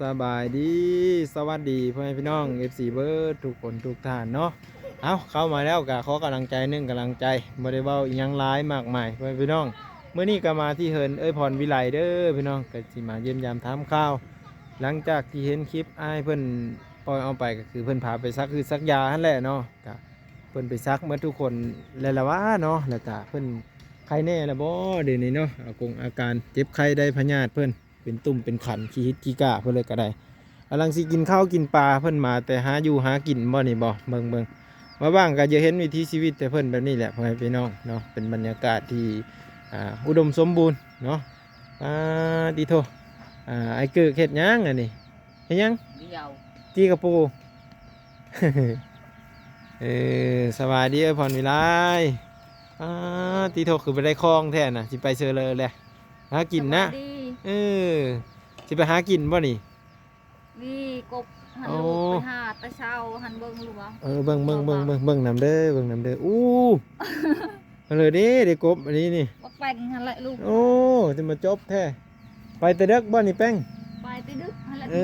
ສະບາຍດີ ສະຫວັດດີພໍ່ແມ່ພີ່ນ້ອງ ເອັຟຊີ ເບິດທຸກຄົນທຸກທ່ານເນາະ. ເອົາ ເຂົ້າມາແລ້ວກໍຂໍກຳລັງໃຈ ໜຶ່ງກຳລັງໃຈ ບໍ່ໄດ້ເວົ້າອີ່ຫຍັງຫຼາຍມາກມາຍພໍ່ແມ່ພີ່ນ້ອງ. ມື້ນີ້ກໍມາທີ່ເຮືອນເອື້ອຍພອນວິໄລເດີພີ່ນ້ອງ ກໍຊິມາຢ້ຽມຢາມຖາມຂ່າວ ຫຼັງຈາກທີ່ເຫັນຄລິບອ້າຍເພິ່ນປ່ອຍອອກໄປ ກໍຄືເພິ່ນພາໄປສັກຮືດສັກຢາຫັ້ນແຫຼະເນາະ. ກໍເພິ່ນໄປສັກໝົດທຸກຄົນແລ້ວລະວ່າເນາະ ແລ້ວກໍເພິ່ນໄຄແນ່ລະບໍ່ດຽວນີ້ເນາະ. ອາກົງອາການເຈັບໄຂ້ໄດ້ພະຍາດເພິ່ນ ເປັນຕຸ່ມເປັນຂັນ ຂີ້ຮິດຂີ້ກ້າເພິ່ນເລີຍກໍໄດ້. ກຳລັງຊິກິນເຂົ້າກິນປາ ເພິ່ນມາແຕ່ຫາຢູ່ຫາກິນບໍ່ນີ້ບໍ່? ເບິ່ງໆ ວ່າວ່າງກໍຈະເຫັນວິຖີຊີວິດແຕ່ເພິ່ນແບບນີ້ແຫຼະ ພໍ່ແມ່ພີ່ນ້ອງເນາະ. ເປັນບັນຍາກາດທີ່ ອ່າ ອຸດົມສົມບູນເນາະ. ປາຕິໂທ ອ່າ ອ້າຍເກີກເຮັດຫຍັງອັນນີ້? ເຮັດຫຍັງ? ດຽວ ຈີ່ກະປູ. ເອີ ສະບາຍດີເອື້ອຍພອນວິໄລ. ປາຕິໂທ ຄືໄປໄດ້ຄອງແທ້ນະ ຊິໄປເຊີເລີແຫຼະ ຫາກິນນະ. ສະບາຍດີ. ເອີ ຊິໄປຫາກິນບໍ່ນີ້? ນີ້ກົບຫັ້ນ ໂອ້ ລູກໄປຫາແຕ່ເຊົ້າຫັ້ນ ເບິ່ງລູກວ່າ. ເອີ ເບິ່ງ ເບິ່ງ ເບິ່ງ ເບິ່ງ ເບິ່ງນຳເດີ ເບິ່ງນຳເດີ. ອູ້ ເລີເດ້ ໄດ້ກົບອັນນີ້ນີ້ ບັກແປ້ງຫັ້ນແຫຼະລູກ. ໂອ້ ຈະມາຈົບແທ້. ໄປແຕ່ເດິກບໍ່ນີ້ແປ້ງ? ໄປແຕ່ດຶກຫັ້ນແຫຼະ. ເອີ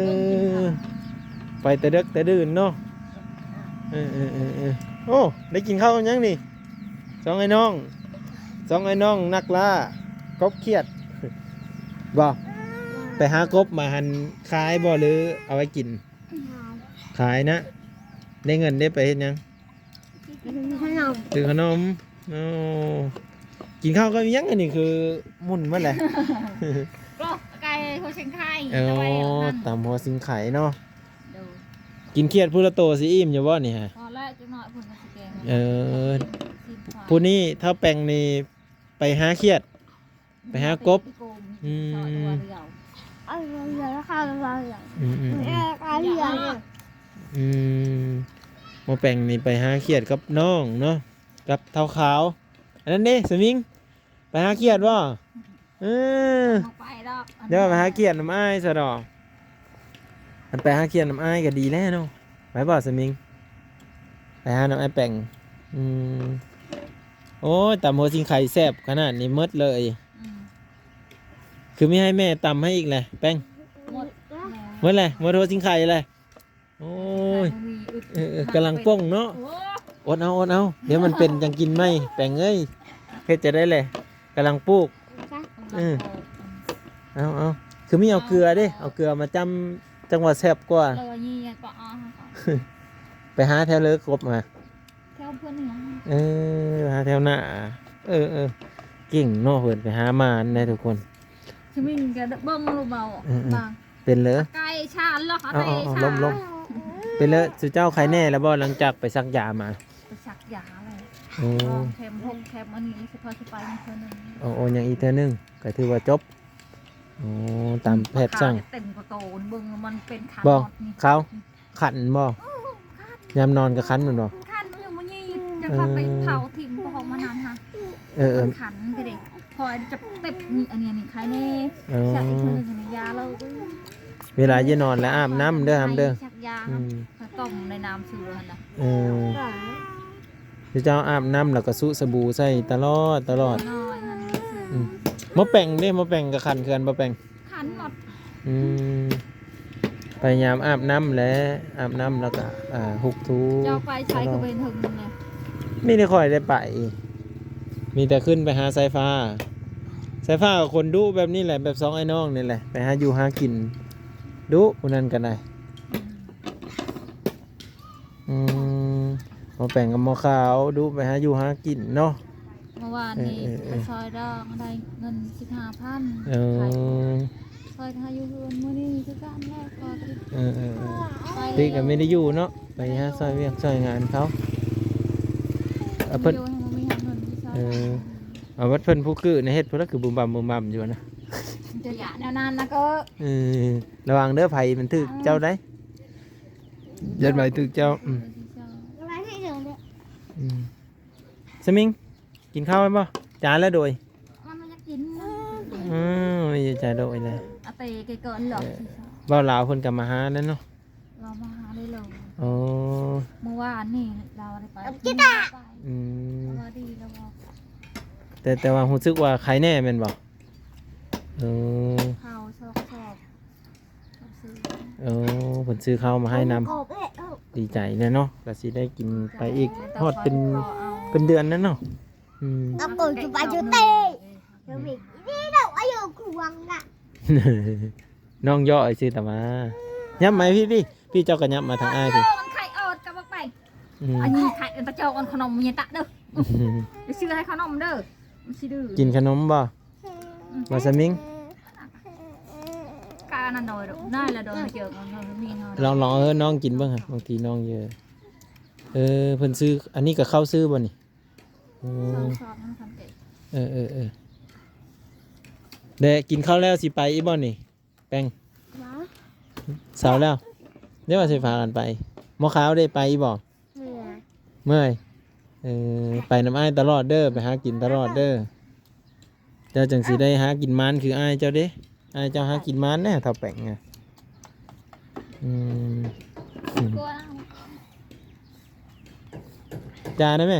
ໄປແຕ່ເດິກແຕ່ດື່ນເນາະ. ເອີໆໆໆ. ໂອ້ ໄດ້ກິນເຂົ້າຫຍັງນີ້? ສອງອ້າຍນ້ອງ ສອງອ້າຍນ້ອງນັກລ່າກົບຂຽດບໍ່? ໄປຫາກົບມາຫັ້ນຂາຍບໍ່ ຫຼືເອົາໄວ້ກິນ? ຂາຍນະ. ໄດ້ເງິນໄດ້ໄປເຮັດຫຍັງ? ຊື້ຂະໜົມ. ໂອ້ ກິນເຂົ້າກັບຫຍັງອັນນີ້ ຄືໝຸ່ນໝົດແຫຼະ? ກໍໄກ່ຫົວຊິງໄຄ. ໂອ້ ຕຳຫົວຊິງໄຄເນາະ. ໂດຍ ກິນຂຽດຜູ້ລະໂຕຊິອີ່ມຢູ່ບໍ່ນີ້ຮະ? ພໍແລ້ວ ຈັກໜ້ອຍເພິ່ນກໍຊິແກງ. ເອີ ຜູ້ນີ້ທ້າວແປ້ງນີ້ໄປຫາຂຽດ ໄປຫາກົບ. ອືມ ອືມໆໆ ອືມ ໝໍແປ້ງນີ້ໄປຫາຂຽດກັບນ້ອງເນາະ ກັບທ້າວຂາວ. ອັນນັ້ນເດ້ ສະມິງ ໄປຫາຂຽດບໍ່? ເອີ ບໍ່ໄປດອກ ດຽວໄປຫາຂຽດນຳອ້າຍຊະດອກ. ຄັນໄປຫາຂຽດນຳອ້າຍກໍດີແລ້ວເນາະ. ໄປບໍ່ສະມິງ? ໄປຫານຳອ້າຍແປ້ງ. ອືມ ໂອ້ຍ ຕຳຫົວຊິງໄຄແຊບຂະໜາດນີ້ໝົດເລີຍ. ອືມ ຄືມີໃຫ້ແມ່ຕຳໃຫ້ອີກແຫຼະແປ້ງ. ໝົດແລ້ວ ໝົດແຫຼະ ໝົດຫົວຊິງໄຄແຫຼະ. ໂອ້ຍ ເອີໆ ກຳລັງປົ່ງເນາະ. ໂອ້ ອົດເອົາ ອົດເອົາ ດຽວມັນເປັນຈັ່ງກິນໃໝ່ແປ້ງເອີຍ. ເຮັດຈັ່ງໃດແຫຼະ ກຳລັງປູກ. ເອີ ເອົາໆ ຄືມີເອົາເກືອເດ້ ເອົາເກືອມາຈ້ຳ ຈັ່ງວ່າແຊບກວ່າ. ໄປຫາແຖວເລີກົບມາ ແຖວເພິ່ນນີ້. ເອີ ຫາແຖວໜ້າ. ເອີໆ ເກັ່ງເນາະ ເພິ່ນໄປຫາມານໄດ໋ທຸກຄົນ. ສະມິງກໍເບິ່ງລູກເບົາ ເອີໆ ບາງ ເປັນເລີ ໄກ່ຊານລະ ເອົາໆໆ ລົ້ມໆ ເປັນເລີ. ສຸເຈົ້າໄຄແນ່ແລ້ວບໍ່ ຫຼັງຈາກໄປສັກຢາມາ? ໄປສັກຢາແລ້ວ. ໂອ້ ເຂັມຫົກ ເຂັມອັນນີ້ ສະເພາະຊິໄປເທື່ອໜຶ່ງ. ໂອ້ໆ ຍັງອີກເທື່ອໜຶ່ງ ກໍຖືວ່າຈົບ. ໂອ້ ຕາມແພດສັ່ງ. ເຕັມກະໂຕນ ເບິ່ງມັນເປັນຂາ ບໍ່ ຂາວ ຄັນບໍ່? ຍາມນອນກໍຄັນແມ່ນບໍ່? ຄັນຢູ່ມື້ນີ້ ຈະພາໄປເຜົາຖິ້ມ ເພາະວ່າມັນນັ້ນຫະ. ເອີໆ ຄັນເດ້ ພໍຈະເຕັບນີ້ ອັນນີ້ ອັນນີ້ໄຄແນ່. ໃສ່ເທື່ອໜຶ່ງໃນຢາແລ້ວ ເວລາຈະນອນແລ້ວອາບນ້ຳເດີ ຫ້າມເດີ. ສັກຢາ ອືມ ຕ້ມໃນນ້ຳເສືອຫັ້ນນະ. ເອີ ເຈົ້າອາບນ້ຳແລ້ວກໍຊຸສະບູໃສ່ຕະຫຼອດ ຕະຫຼອດ. ອືມ ໝໍແປ້ງເດ້ ໝໍແປ້ງກໍຄັນຄືກັນບໍ່ແປ້ງ? ຄັນໝົດ. ອືມ ພະຍາຍາມອາບນ້ຳແຫຼະ ອາບນ້ຳແລ້ວກໍ ອ່າ ຫຸກຖູ. ເຈົ້າໄປໃສຄືເປັນຫຶງແລ້ວ? ມີແຕ່ຂ້ອຍໄດ້ໄປ ມີແຕ່ຂຶ້ນໄປຫາສາຍຟ້າ. ສາຍຟ້າກໍຄົນດຸແບບນີ້ແຫຼະ ແບບສອງອ້າຍນ້ອງນີ້ແຫຼະ ໄປຫາຢູ່ຫາກິນດຸ ຜູ້ນັ້ນກໍໄດ້. ອືມ ໝໍແປ້ງກັບໝໍຂາວດຸໄປຫາຢູ່ຫາກິນເນາະ. ເມື່ອວານນີ້ ເອີໆໆ ໄປຊ່ອຍດອງ ໄດ້ເງິນສິບຫ້າພັນ. ເອີ ໄປຊ່ອຍຫາຢູ່ເຮືອນ ມື້ນີ້ຄືກັນແຫຼະ. ເອີໆໆ ຕິກກໍບໍ່ໄດ້ຢູ່ເນາະ ໄປຫາຊ່ອຍວຽກຊ່ອຍງານເຂົາ. ເອີ ເພິ່ນ ເອີ ເອົາ ເພິ່ນຜູ້ກື້ນະ ເຮັດພຸ້ນລະ ຄືບຸມບຳບຸມບຳຢູ່ນະ. ຈະຢາກແນວນັ້ນນະກໍ ເອີ ລະວັງເດີ ໄຜມັນຖືກເຈົ້າໄດ໋. ຢ້ານໄຫວຖືກເຈົ້າ. ອືມ ອືມ ສະມິງ ກິນເຂົ້າແລ້ວບໍ່? ຈານແລ້ວໂດຍ ມັນບໍ່ຢາກກິນ. ອືມ ຢູ່ໃຈໂດຍແລ້ວ ອາເຕເກເກີນດອກ. ເອີ ເວົ້າລາວເພິ່ນກໍມາຫານັ້ນເນາະ. ລາວມາຫາໄດ້ເລີຍ. ໂອ້ ມື້ວານນີ້ລາວໄດ້ໄປ. ອືມ ວ່າດີແລ້ວບໍ່? ແຕ່ ແຕ່ວ່າຮູ້ສຶກວ່າໄຄແນ່ແມ່ນບໍ່? ເອີ ເຂົ້າຊອກສອບ. ໂອ້ ເພິ່ນຊື້ເຂົ້າມາໃຫ້ນຳ ດີໃຈແຫຼະເນາະ ກໍຊິໄດ້ກິນໄປອີກຮອດເປັນ ເປັນເດືອນແລ້ວເນາະ. ອືມ ນ້ອງຍໍ້ຊື່ຕາມາ ຫຍັບໄມພີ້ ພີ້ ເຈົ້າກໍຫຍັບມາທາງອ້າຍພີ້ ມັນໄຂ່ອອດກັບບັກໄປ ອືມ ອັນນີ້ໄຂ່ ອັນຕະຈອກ ອັນຂະໜົມຍາຍຕະເດີ ໄປຊື້ໃຫ້ຂະໜົມເດີ ມັນຊິດື້ ກິນຂະໜົມບໍ່? ອືມ ບໍ່ສະມິງ ກະອັນນັ້ນດອຍດອກ ນາຍລະດອຍເຈີ ມັນມີເນາະ ລອງ ລອງເອີ ນ້ອງກິນເບິ່ງຫາ ບາງທີນ້ອງເຢີ ເອີ ເພິ່ນຊື້ ອັນນີ້ກໍເຂົາຊື້ບໍ່ນີ້? ອືມ ເອີ ເອີ ເອີ ແລະ ກິນເຂົ້າແລ້ວຊິໄປອີກບໍ່ນີ້ ແປ້ງ? ເຊົາແລ້ວ ເດວ່າຊິພາກັນໄປ ໝໍຂາວເດ ໄປອີກບໍ່? ເມື່ອຍ ເອີ ໄປນຳອ້າຍຕະຫຼອດເດີ ໄປຫາກິນຕະຫຼອດເດີ ເຈົ້າຈັ່ງຊິໄດ້ຫາກິນໝານຄືອ້າຍເຈົ້າເດ້ ອ້າຍເຈົ້າຫາກິນໝານແດ່ ເຖົ້າແປ້ງນະ ອືມ ຈ້າໄດ້ໄໝ?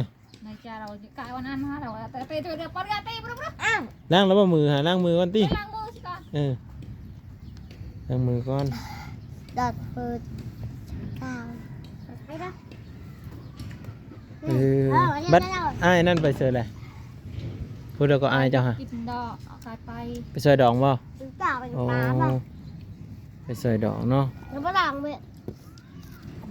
ລ້າງແລ້ວບໍ່ມືຫາ ລ້າງມືກ່ອນຕິ ລ້າງມືຊິກ່ອນ ເອີ ລ້າງມືກ່ອນ ດອດເປີດ ເອີ ບັດອ້າຍນັ້ນໄປໃສແຫຼະ ຜູ້ໃດກໍອ້າຍເຈົ້າຫາ ກິນດອກ ເອົາໄຂ່ໄປ ໄປຊ່ອຍດອງບໍ່? ໂອ້ ໄປຊ່ອຍດອງເນາະ ແລ້ວບໍ່ລ້າງເວີຍ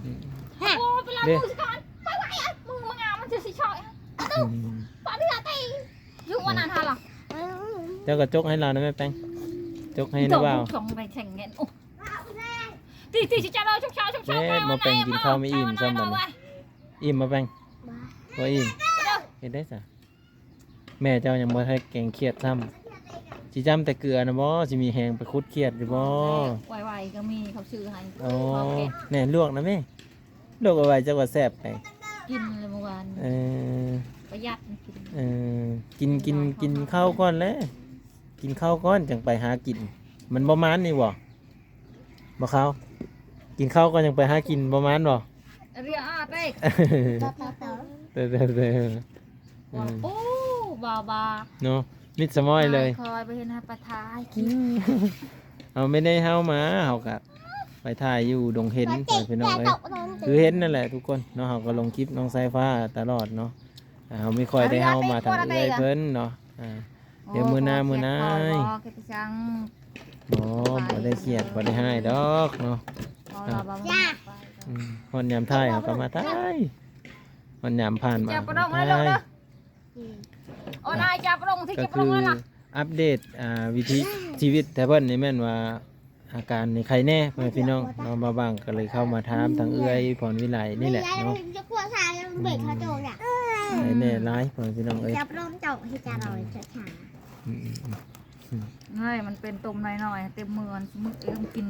ອືມ ໂອ້ ໄປລ້າງມືຊິກ່ອນ ໄປໄວ ອະ ມືມັນງາມ ມັນຊິຊິຊ່ອຍ ອືມ ປະເດືອຕິ ຢູ່ອັນນັ້ນຫາລະ ເຈົ້າກໍຈົກໃຫ້ລາວນະແມ່ແປ້ງ ຈົກໃຫ້ນະບ່າວ ຈອງໄປແຂ່ງແມ່ນ ໂອ້ ຕິ ຕິຊິຈະລອ ຊຸກຊາ ຊຸກຊາ ເອີ ໝໍແປ້ງກິນເຂົ້າໄມ່ອີ່ມຊ້ຳບັດນີ້ ອີ່ມບໍ່ແປ້ງ? ບໍ່ອີ່ມ ເຮັດໄດ້ຊະ ແມ່ເຈົ້າຍັງບໍ່ທັນແກງຂຽດຊ້ຳ ຊິຈ້ຳແຕ່ເກືອນະບໍ່ ຊິມີແຮງໄປຂຸດຂຽດຢູ່ບໍ່? ໄວໆກໍມີ ເຂົາຊື້ໃຫ້ ໂອ້ ແມ່ນລວກນະແມ່ ລວກໄວໆ ເຈົ້າວ່າແຊບໄດ໋ ກິນແລ້ວມື້ວານ ເອີ ປະຢັດກິນ ເອີ ກິນ ກິນ ກິນເຂົ້າກ່ອນແຫຼະ ກິນເຂົ້າກ່ອນຈັ່ງໄປຫາກິນ ມັນບໍ່ມານນີ້ບໍ່? ບໍ່ເຂົ້າ ກິນເຂົ້າກ່ອນຈັ່ງໄປຫາກິນ ບໍ່ມານບໍ່? ເອີ ເອີ ເອີ ເອີ ເອີ ເນາະ ມິດສະມ້ອຍເລີຍ ຄອຍໄປເຫັນໃຫ້ປະທາຍກິນ ເຮົາໄມ່ໄດ້ເຮົາມາ ເຮົາກະໄປຖ່າຍຢູ່ດົງເຫັນ ພີ່ນ້ອງເອີຍ ຄືເຫັນນັ້ນແຫຼະທຸກຄົນເນາະ ເຮົາກໍລົງຄລິບນ້ອງສາຍຟ້າຕະຫຼອດເນາະ ເຮົາໄມ່ຄ່ອຍໄດ້ເຮົາມາທາງເອື້ອຍເພິ່ນເນາະ ດຽວມື້ໜ້າມື້ໃນ ບໍ່ ບໍ່ໄດ້ຂຽດ ບໍ່ໄດ້ຮ້າຍດອກເນາະ ຮອດຍາມຖ່າຍເຮົາກໍມາຖ່າຍ ຮອດຍາມຜ່ານມາກໍມາຖ່າຍ ກໍຄືອັບເດດ ອ່າ ວິຖີຊີວິດໃຫ້ເພິ່ນນີ້ແມ່ນວ່າ ອາການນີ້ໄຄແດ່ ພໍ່ແມ່ພີ່ນ້ອງເນາະ ບ່າວບາງກໍເລີຍເຂົ້າມາຖາມທາງເອື້ອຍພອນວິໄລນີ້ແຫຼະເນາະ ໄຄແດ່ຫຼາຍ ພໍ່ແມ່ພີ່ນ້ອງເອີຍ ອືມ ເອີຍ ມັນເປັນຕຸ່ມນ້ອຍໆ ເຕັມມື ມັນຊິມຶກເອີ ມັນກິນ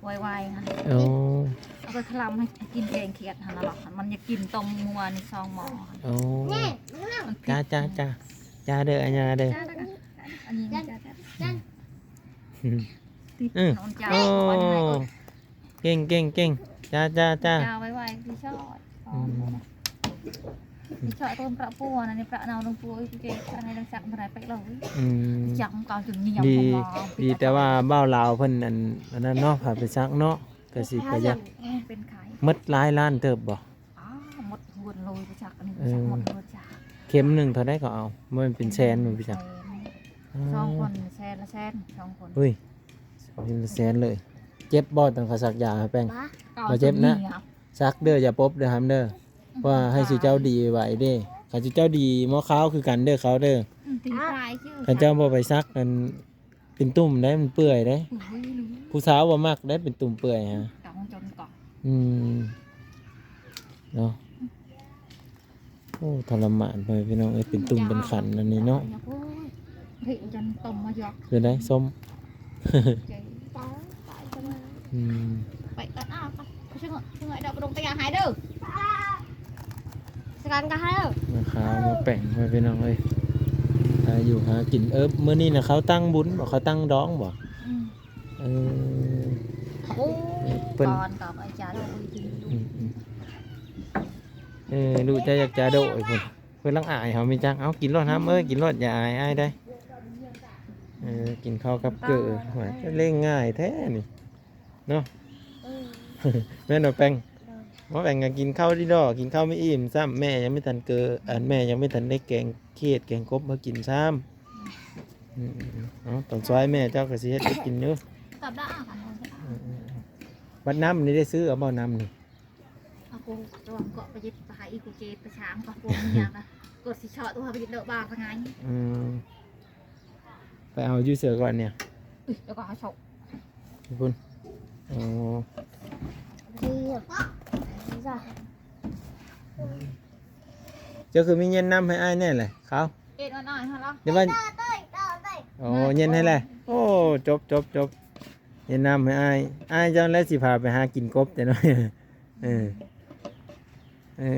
ໄວໆ ຫັ້ນ ໂອ້ ເອົາໄປຄະລຳໃຫ້ກິນແກງຂຽດຫັ້ນນະ ມັນຢາກກິນຕົ້ມງົວນີ້ສອງໝໍ້ ໂອ້ ຈ້າ ຈ້າ ຈ້າ ຈ້າເດີ ອາຍາເດີ ອັນນີ້ ອືມ ໂອ້ ເກັ່ງ ເກັ່ງ ເກັ່ງ ຈ້າ ຈ້າ ຈ້າ ໄວໆ ຊິຊອຍ ອືມ ຊິຊອຍຕົ້ນປະປົວນັ້ນ ປະເນົາລົງປົວ ອີກເກ ອັນນີ້ລັງສັກບໍ່ໄດ້ໄປເລີຍ ອືມ ຈັກມັນກໍຈົນໜຽວ ດີ ດີແຕ່ວ່າບ່າວລາວເພິ່ນ ອັນ ອັນນັ້ນເນາະ ພາໄປສັກເນາະ ກໍຊິປະຢັດ ເປັນໄຂ້ ໝົດຫຼາຍລ້ານເຕີບບໍ່? ອ້າ ໝົດເຮືອນເລີຍໄປສັກ ອັນນີ້ໄປສັກ ໝົດເຮືອນຈັກ ເຂັມໜຶ່ງເທົ່າໃດເຂົາເອົາ ບໍ່ແມ່ນເປັນແສນບໍ່ໄປສັກ ສອງຄົນແສນລະແສນ ສອງຄົນ ອຸ້ຍ ເປັນແສນເລີຍ ເຈັບບໍ່ຕອນເຂົາສັກຢາໃຫ້ແປ້ງ? ບໍ່ເຈັບນະ ສັກເດີ ຢ່າປົບເດີ ຫຳເດີ ເພາະວ່າໃຫ້ສູ່ເຈົ້າດີໄວເດ້ ຄັນສູ່ເຈົ້າດີໝໍຂາວຄືກັນເດີ ເຂົາເດີ ຄັນເຈົ້າບໍ່ໄປສັກນັ້ນ ເປັນຕຸ່ມໄດ໋ ມັນເປື່ອຍໄດ໋ ຜູ້ສາວບໍ່ມັກໄດ໋ ເປັນຕຸ່ມເປື່ອຍຫາ ອືມ ເນາະ ໂອ້ ທໍລະມານ ພໍ່ແມ່ພີ່ນ້ອງເອີຍ ເປັນຕຸ່ມເປັນຂັນອັນນີ້ເນາະ ເປັນໄດ ສົ້ມ ອືມ ໄປເອີ ອ້າວ ໄປ ໄປຊະເຫງາະ ຊະເຫງາະ ດອກກະດົງໄປຢາຫາຍເດີ ສະກັນກໍໃຫ້ເດີ ມາຂາວມາແປ້ງ ພໍ່ແມ່ພີ່ນ້ອງເອີຍ ຫາຢູ່ຫາກິນ ເອີ ມື້ນີ້ນະ ເຂົາຕັ້ງບຸນບໍ່ ເຂົາຕັ້ງດອງບໍ່? ອືມ ເອີ ໂອ້ ເພິ່ນ ອືມ ເອີ ລູກເຈົ້າຢາກຈາໂດະພຸ້ນ ເພິ່ນລັງອາຍເຮົາມີຈັກ ເອົາ ກິນໂລດຫຳເອີຍ ກິນໂລດ ຢ່າອາຍອ້າຍໄດ໋ ເອີ ກິນເຂົ້າກັບເກີ ໂອ້ຍ ເລັ່ງງ່າຍແທ້ນີ້ ເນາະ. ເອີ ແມ່ນບໍ່ແປ້ງ? ໂດຍ. ບໍ່ແປ້ງກໍກິນເຂົ້າດີດອກ ກິນເຂົ້າບໍ່ອີ່ມຊ້ຳ ແມ່ຍັງບໍ່ທັນເກີ ອັນ ແມ່ຍັງບໍ່ທັນໄດ້ແກງຂຽດແກງກົບມາກິນຊ້ຳ. ອືມ ເອົາ ຕອນສວາຍແມ່ເຈົ້າກໍຊິເຮັດໃຫ້ກິນຢູ່. ກັບດາ ອືມ ບັດນ້ຳນີ້ໄດ້ຊື້ເອົາບໍ່ ນ້ຳນີ້? ອາ ກູຈອງເກາະໄປເຮັດໄປຫາອີກູເຈໄປຊາມກັບພວກເມຍກະ ກໍຊິເຊາະຕົວໄປເຮັດເດີບາກະໄງ. ອືມ ໄປເອົາຢູ່ເສືອກ່ອນນີ້ ອຸ້ຍ ແລ້ວກໍຫາເຊາະພຸ້ນ. ໂອ້ ເຈົ້າຄືມີເຢັນນ້ຳໃຫ້ອ້າຍແດ່ແຫຼະ ເຂົາ ເອັດອ່ອນໆ ຫັ້ນລະ ດຽວວ່າ ໂອ້ ເຢັນໃຫ້ແຫຼະ. ໂອ້ ຈົບໆໆ ເຮັດນ້ຳໃຫ້ອ້າຍ ອ້າຍເຈົ້າແຫຼະຊິພາໄປຫາກິນກົບແຕ່ນ້ອຍ. ເອີ ເອີ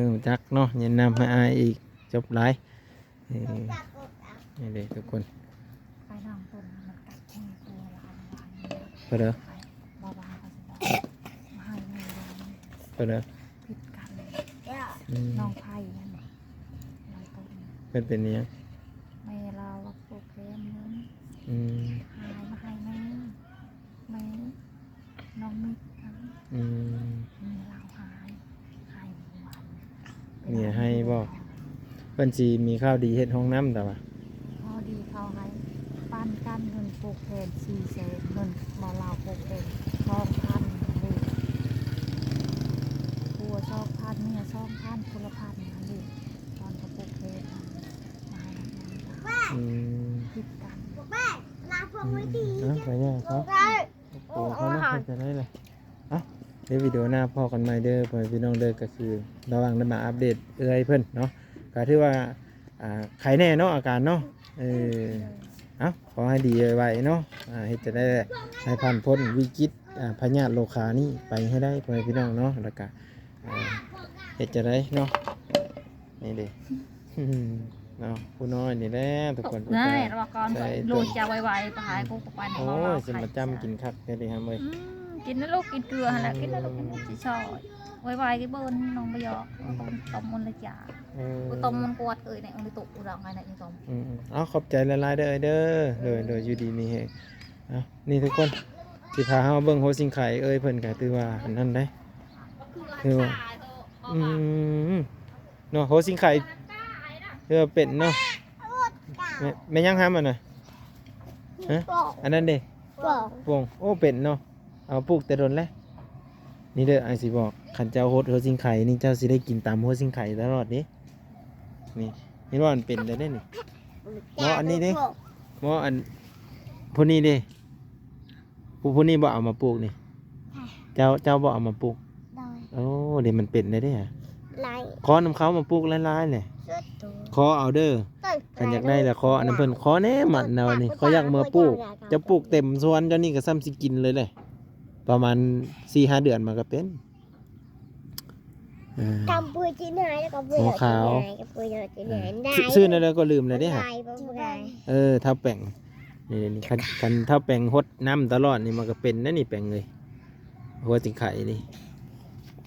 ຮູ້ຈັກເນາະ ເຢັນນ້ຳໃຫ້ອ້າຍອີກ ຈົບຫຼາຍ. ເອີ ນີ້ເດ້ທຸກຄົນ ໄປນຳຕົ້ນມັນກັດແຮງໂຕລະອັນວານນີ້ ເພິ່ນເດີ ໄປບໍ່ວ່າເຂົາຊິບອກ ໃຫ້ແມ່ວານນີ້ ເພິ່ນເດີ ຜິດກັນ ອືມ ນ້ອງໄພຫັ້ນ ນ້ອງຕົ້ນ ເພິ່ນເປັນອີ່ຫຍັງ? ແມ່ລາວວ່າ ໂປຣແກຣມເງິນ ອືມ ຫາຍມາໃຫ້ແມ່ ແມ່ນ້ອງມິກນະ ອືມ ແມ່ລາວຫາຍ ຫາຍວານ ເມຍໃຫ້ບໍ່? ເພິ່ນຊິມີຂ່າວດີເຮັດຫ້ອງນ້ຳຕະຫວາ ພໍດີເຂົາໃຫ້ປັນກັນ ເງິນຜູກແຂນສີ່ແສນ ເງິນບ່າວລາວຜູກແຂນສອງພັນ ເດ້ ຜົວສອງພັນ ເມຍສອງພັນ ຄົນລະພັນຫັ້ນເດ້ ຕອນເຂົາຜູກແຂນ ອືມ ຜິດກັນ ອືມ ອືມ ເອົາ ໄປຍ່າງເຂົາ ໂອ້ ເຂົາເນາະ ເຮັດຈັ່ງໃດລະ ເອົ້າ ໃນວິດີໂອໜ້າພໍ້ກັນໃໝ່ເດີ ພໍ່ແມ່ພີ່ນ້ອງເດີ ກໍຄືລະຫວ່າງໄດ້ມາອັບເດດເອື້ອຍເພິ່ນເນາະ ກໍຖືວ່າ ອ່າ ໄຄແນ່ເນາະ ອາການເນາະ ເອີ ເອົ້າ ຂໍໃຫ້ດີໄວໆເນາະ ອ່າ ເຮັດຈັ່ງໃດໃຫ້ຜ່ານພົ້ນວິກິດ ອ່າ ພະຍາດໂລຄານີ້ໄປໃຫ້ໄດ້ ພໍ່ແມ່ພີ່ນ້ອງເນາະ ແລ້ວກະ ອ່າ ເຮັດຈັ່ງໃດເນາະ ນີ້ເດ້ ເນາະ ຜູ້ນ້ອຍນີ້ແຫຼະທຸກຄົນ ນາຍ ລະວ່າກ່ອນ ໃສ່ ລູກຈະໄວໆ ໄປຫາກູໄປໃນ ໂອ້ຍ ມາລາວ ຊິມາຈ້ຳກິນຄັກແທ້ເດຫຳເອີຍ ອືມ ກິນນະລູກ ກິນເກືອຫັ້ນແຫຼະ ອືມ ກິນນະລູກ ກິນ ຊິຊອຍ ໄວໆ ກິນເບິ່ງນ້ອງບໍ່ຢອກ ອືມ ຕົ້ມມັນລະຈາ ເອີ ຕົ້ມມັນກວດເອີຍ ໃນອັນນີ້ຕຸ ອຸດອງໃຫ້ໃນນີ້ຕົ້ມ ອືມ ເອົາ ຂອບໃຈຫຼາຍໆເດີ ເອີຍເດີ ໂດຍ ໂດຍ ຢູ່ດີມີແຮງ ເອົາ ນີ້ທຸກຄົນ ຊິພາເຮົາເບິ່ງໂຮຊິງໄຄ ເອີຍ ເພິ່ນກໍຖືວ່າອັນນັ້ນໄດ໋ ຖືວ່າ ອືມ ເນາະ ໂຮຊິງໄຄ ເອີ ເປັນເນາະ ແມ່ ແມ່ນຫຍັງຫຳອັນນະ ຮະ ອັນນັ້ນເດ້ ໂປ່ງ ໂອ້ ເປັນເນາະ ເອົາ ປູກແຕ່ດົນແລ້ວ ນີ້ເດີ ອ້າຍຊິບອກ ຄັນເຈົ້າຫົດຫົວຊິງໄຄນີ້ ເຈົ້າຊິໄດ້ກິນຕຳຫົວຊິງໄຄຕະຫຼອດເດ້ ນີ້ ເຫັນບໍ່ ມັນເປັນແລ້ວເດ້ນີ້ ເນາະ ອັນນີ້ເດ້ ເນາະ ອັນ ຜູ້ນີ້ເດ້ ຜູ້ ຜູ້ນີ້ບໍ່ເອົາມາປູກນີ້ ເຈົ້າ ເຈົ້າບໍ່ເອົາມາປູກ ໂອ້ ເດ ມັນເປັນແລ້ວເດ້ ຂໍນຳເຂົາມາປູກຫຼາຍໆແຫຼະ ຂໍເອົາເດີ ຄັນຢາກໄດ້ລະຂໍອັນນຳເພິ່ນ ຂໍແດ່ໝັ້ນເອົານີ້ ຂ້ອຍຢາກເມືອປູກ ເຈົ້າປູກເຕັມສວນເຈົ້ານີ້ກໍສ່ຳຊິກິນເລີຍແຫຼະ ປະມານສີ່ຫ້າເດືອນມັນກໍເປັນ ເອີ ກຳປູຈີນຫາຍ ແລ້ວກໍປູ ຫົວຂາວ ຈີນຫາຍ ກຳປູຈີນຫາຍ ເອີ ໄດ້ ຊື່ ຊື່ແນວໃດກໍລືມແລ້ວເດ້ຫະ ເອີ ທ້າວແປງ ນີ້ໆ ຄັນ ຄັນທ້າວແປງຫົດນ້ຳຕະຫຼອດນີ້ ມັນກໍເປັນນະນີ້ແປງເອີຍ ຫົວຊິງໄຄນີ້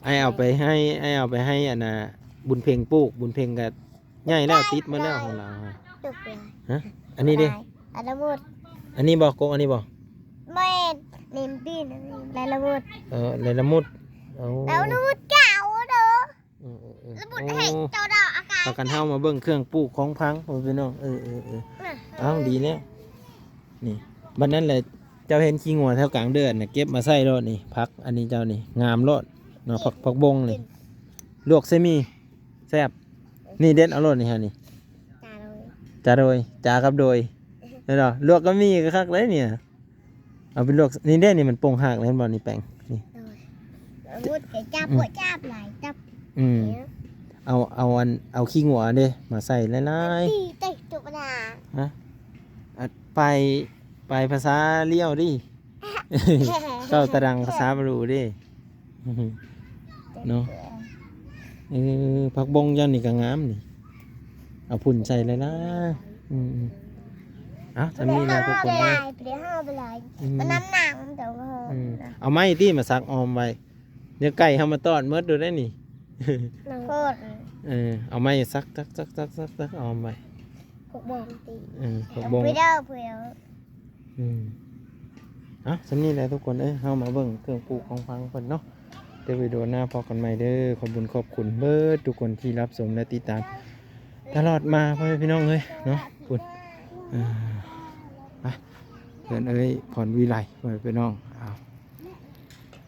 ອ້າຍເອົາໄປໃຫ້ ອ້າຍເອົາໄປໃຫ້ອັນນ່າ ບຸນເພັງປູກ ບຸນເພັງກໍ ໃຫຍ່ແລ້ວ ຕິດໝົດແລ້ວຂອງລາວ ຮະ ອັນນີ້ເດ້ ລາຍລະມຸດ ອັນນີ້ບໍ່ ກົກອັນນີ້ບໍ່ ແມ່ນ ນີ້ມັນປີນ ລາຍລະມຸດ ເອີ ລາຍລະມຸດ ໂອ້ ລາຍລະມຸດຂາວເດີ ເອີໆ ລະມຸດ ໂອ້ ເຮັດເຈົ້າດາວອາກາດ ພາກັນເຮົາມາເບິ່ງເຄື່ອງປູກຂອງຝັງ ໂອ້ ພີ່ນ້ອງ ເອີໆ ເອົາ ດີແລ້ວ ນີ້ ບັດນັ້ນແຫຼະ ເຈົ້າເຫັນຂີ້ງົວແຖວກາງເດີ່ນນະ ເກັບມາໃສ່ໂລດນີ້ ຜັກອັນນີ້ເຈົ້ານີ້ ງາມໂລດເນາະ ຜັກ ຜັກບົງນີ້ ລວກໃສ່ໝີ່ ແຊບ ນີ້ເດັດເອົາໂລດນີ້ ຫານີ້ ຈາໂດຍ ຈາໂດຍ ຈາກັບໂດຍ ແມ່ນບໍ່ ລວກກັບໝີ່ກໍຄັກເລີຍນີ້ ເອົາໄປລວກ ນີ້ເດ້ ນີ້ມັນປົ່ງຮາກແລ້ວ ເຫັນບໍ່ ນີ້ແປງ ນີ້ ໂດຍ ອືມ ຈັບ ຈັບຫຼາຍ ຈັບ ອືມ ເອົາ ເອົາອັນ ເອົາຂີ້ງົວເດ້ ມາໃສ່ຫຼາຍໆ ຕີເຕະຈຸກນາ ຮະ ອັນ ໄປ ໄປພາສາລຽວຕິ ເວົ້າຕາດັງພາສາບາລູເດ້ ເນາະ ເອີ ຜັກບົງເຈົ້ານີ້ກໍງາມນີ້ ເອົາຝຸ່ນໃສ່ຫຼາຍໆ ອືມ ເອົາ ສ່ຳນີ້ແຫຼະທຸກຄົນເອີຍ ອືມ ມັນນ້ຳໜັງ ອືມ ເອົາໄມ້ຕິມາສັກອ້ອມໄວ້ ດຽວໄກ່ເຮົາມາຕອດໝົດໂດດໄດ໋ນີ້ ເອີ ເອົາໄມ້ສັກໆໆໆອ້ອມໄວ້ ພວກບົງຕິ ເອີ ພວກບົງ ອືມ ອືມ ເອົາ ສ່ຳນີ້ແຫຼະທຸກຄົນເອີຍ ເຮົາມາເບິ່ງເຄື່ອງປູກຂອງຝັງເພິ່ນເນາະ. ແຕ່ວິດີໂອໜ້າພໍ້ກັນໃໝ່ເດີ. ຂອບບຸນຂອບຄຸນເບິດທຸກຄົນທີ່ຮັບຊົມ ແລະ ຕິດຕາມຕະຫຼອດມາ ພໍ່ແມ່ພີ່ນ້ອງເອີຍເນາະ. ພຸ້ນ ເອີ ໄປ ເພິ່ນເອີຍ ພອນວິໄລ ພໍ່ແມ່ພີ່ນ້ອງ.